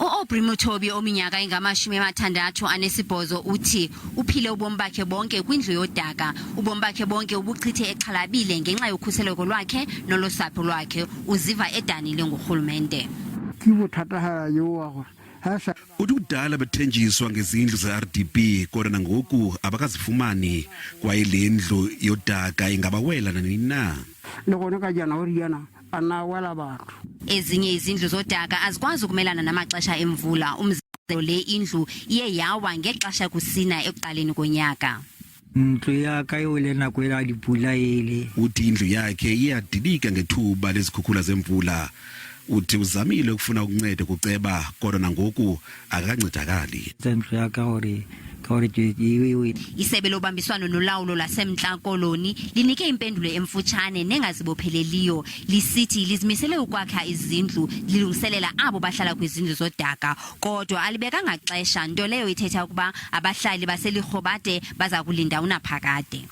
U-Aubrey Mothobi ominyaka ingama-68 uthi uphile ubomi bakhe bonke kwindlu yodaka. Ubomi bakhe bonke ubuchithe exhalabile ngenxa yokhuseleko lwakhe nolosapho lwakhe. Uziva edanile ngurhulumente. Ke bothata ga yo wa gore ha sa Uthi kudala bethenjiswa ngezindlu ze-RDP kodwa nangoku abakazifumani kwaye le ndlu yodaka ingabawela nanini na. Le gone ka jaana o riana a na wela batho. Ezinye izindlu zodaka azikwazi ukumelana namaxesha emvula. Umzekelo le indlu iye yawa ngexesha kusina ekuqaleni konyaka. Ntlo ya ka e wele nako e la dipula ele. Uthi indlu yakhe iyadilika ngethuba lezikhukhula zemvula. Uthi uzamile ukufuna uncedo kuceba kodwa nangoku akakancedakali. Tsa ntlo ya ka gore ka gore ke e Isebe lobambiswano nolawulo lwaseMntla Koloni linike impendulo emfutshane nengazibopheleliyo lisithi lizimisele ukwakha izindlu lilungiselela abo bahlala kwizindlu zodaka kodwa alibekanga xesha nto leyo ithetha ukuba abahlali baseLirhobate baza kulinda unaphakade.